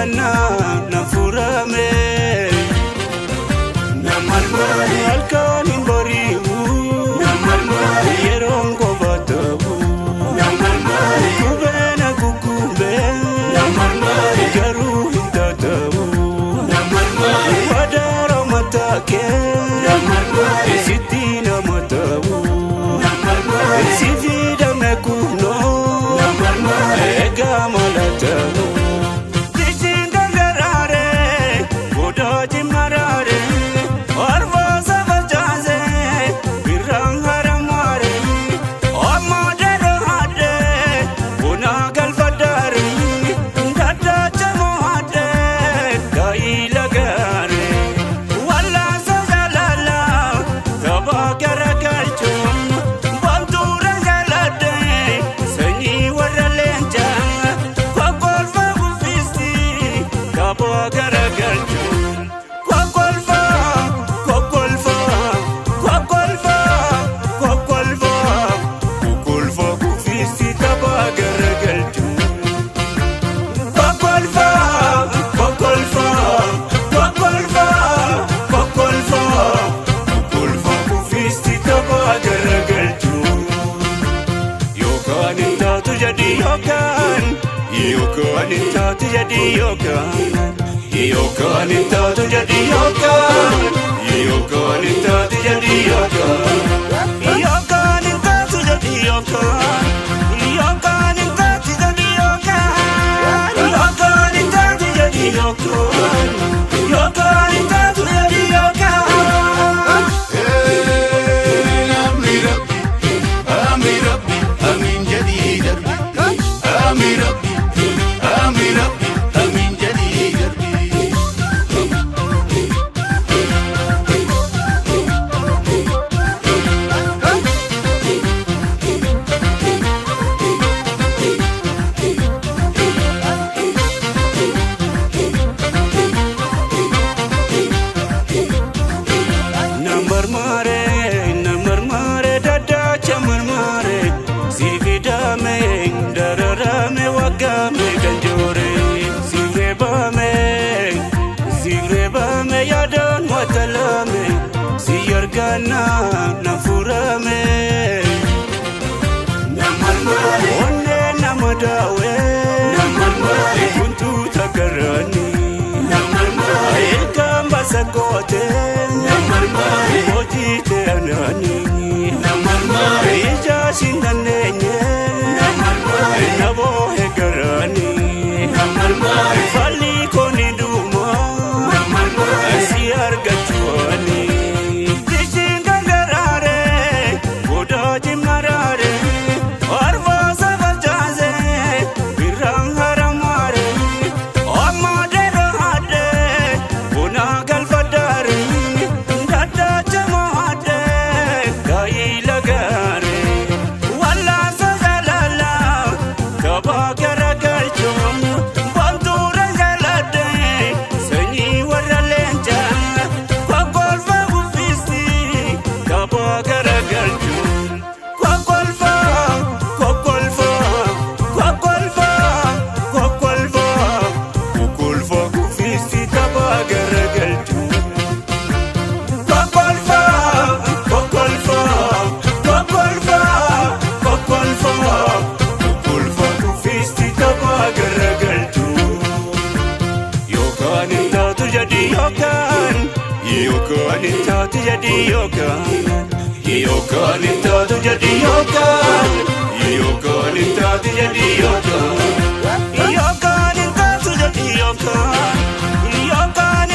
Yargaanaa na furame. Halkan hin bari'u yeroon qofa ta'u kubeena kukkube garuu hin taata'u wadaara mataa kee sitti nama ta'u si fidame kunoo eegaa mala ta'u. Yookaan taatu jedhi yookaan yookaan taatu jedhi yookaan yookaan taatu jedhi yookaan yookaan taatu jedhi yookaan yookaan taatu jedhi yookaan yookaan taatu jedhi yookaan yookaan taatu jedhi yookaan. Amri Rabbi, Amri Rabbi, Amin jedhi darbi. Amri Rabbi, Amri Rabbi, Amin jedhi darbi. Namarmare, namarmare, dadacha marmare, si fidame, dararame, wagame, kanjore, si rebame, si rebame, yadan watalame, si yargana, nafurame. Namarmare, onne namadawe, namarmare, kuntu takarani, namarmare, ilkaan basakote, namarmare, hojii ta'anani, namarmare, ija sin dandeenye, namarmare, naboo hegarani, namarmare, falli koni dhuma, namarmare, si argachuani. Ishiin gargaraare, godaaji maraare, arfaasa facaase, birraan haramaare, amma dheeroo haadhe, bunaa galfadaare, daddacha mo'adhe, gaayila gaare, wallaasa jaalala, taphaa garagalchuun, wantuura jaaladhe, sanyii warra leencaa, kokkolfa kuffisti, taphaa garagalchuun. Kokkolfa, kokkolfa, kokkolfa, kokkolfa, kokkolfa kuffisti taphaa garagalchuun. Kokkolfa, kokkolfa, kokkolfa, kokkolfa, kokkolfa kuffisti taphaa garagalchuun. Yookaan taatu jedhi yookaan yookaan taatu jedhi yookaan yookaan taatu jedhi yookaan yookaan taatu jedhi yookaan yookaan taatu jedhi yookaan yookaan